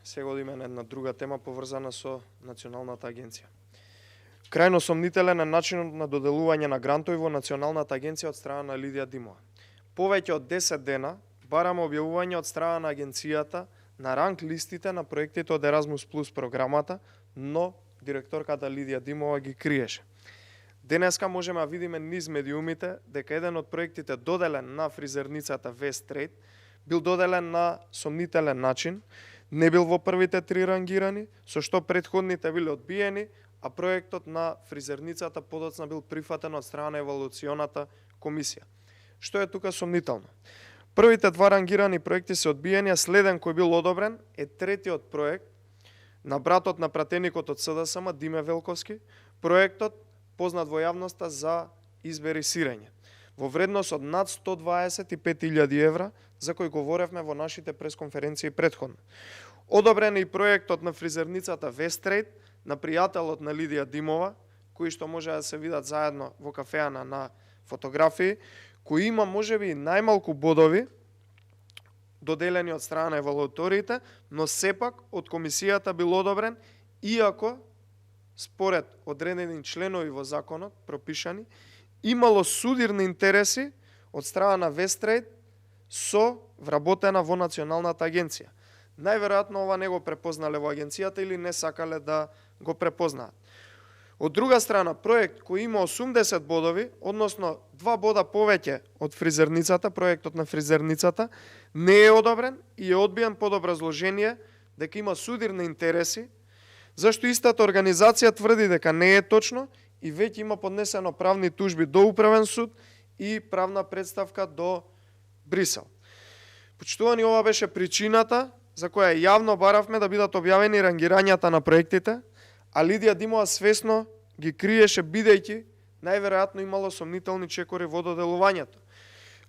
Сега одиме на една друга тема поврзана со Националната агенција. Крајно сомнителен е начинот на доделување на грантови во Националната агенција од страна на Лидија Димова. Повеќе од 10 дена бараме објавување од страна на агенцијата на ранг листите на проектите од Еразмус Плюс програмата, но директорката Лидија Димова ги криеше. Денеска можеме да видиме низ медиумите дека еден од проектите доделен на фризерницата West Trade бил доделен на сомнителен начин, не бил во првите 3 рангирани, со што претходните биле одбиени, а проектот на фризерницата подоцна бил прифатен од страна на евалуационата комисија. Што е тука сомнително? Првите 2 рангирани проекти се одбиени, а следен кој бил одобрен е третиот проект на братот на пратеникот од СДСМ, Диме Велковски, проектот познат во јавноста за избери сирење, во вредност од над 125.000 евра, за кој говоревме во нашите пресконференции претходно. Одобрен е и проектот на фризерницата West Trade, на пријателот на Лидија Димова, кои што може да се видат заедно во кафеана на фотографии, кој има можеби најмалку бодови доделени од страна на евалуаторите, но сепак од комисијата бил одобрен, иако според одредени членови во законот пропишани, имало судирни интереси од страна на West Trade со вработена во Националната агенција. Најверојатно ова не го препознале во агенцијата или не сакале да го препознаат. Од друга страна, проект кој има 80 бодови, односно 2 бода повеќе од фризерницата, проектот на фризерницата, не е одобрен и е одбиен под образложение дека има судирни интереси, зашто истата организација тврди дека не е точно и веќе има поднесено правни тужби до Управен суд и правна представка до Брисел. Почитувани, ова беше причината за која јавно баравме да бидат објавени рангирањата на проектите, а Лидија Димова свесно ги криеше бидејќи најверојатно имало сомнителни чекори во доделувањето.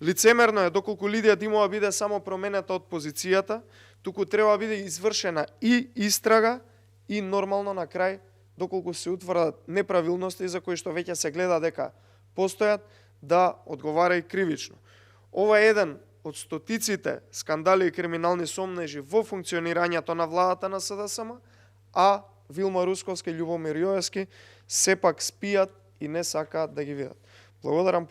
Лицемерно е доколку Лидија Димова биде само променета од позицијата, туку треба да биде извршена и истрага и нормално на крај, доколку се утврдат неправилности за кои што веќе се гледа дека постојат, да одговара и кривично. Ова е еден од стотиците скандали и криминални сомнежи во функционирањето на владата на СДСМ, а Вилма Русковски и Љубомир Јоевски сепак спијат и не сакаат да ги видат. Благодарам.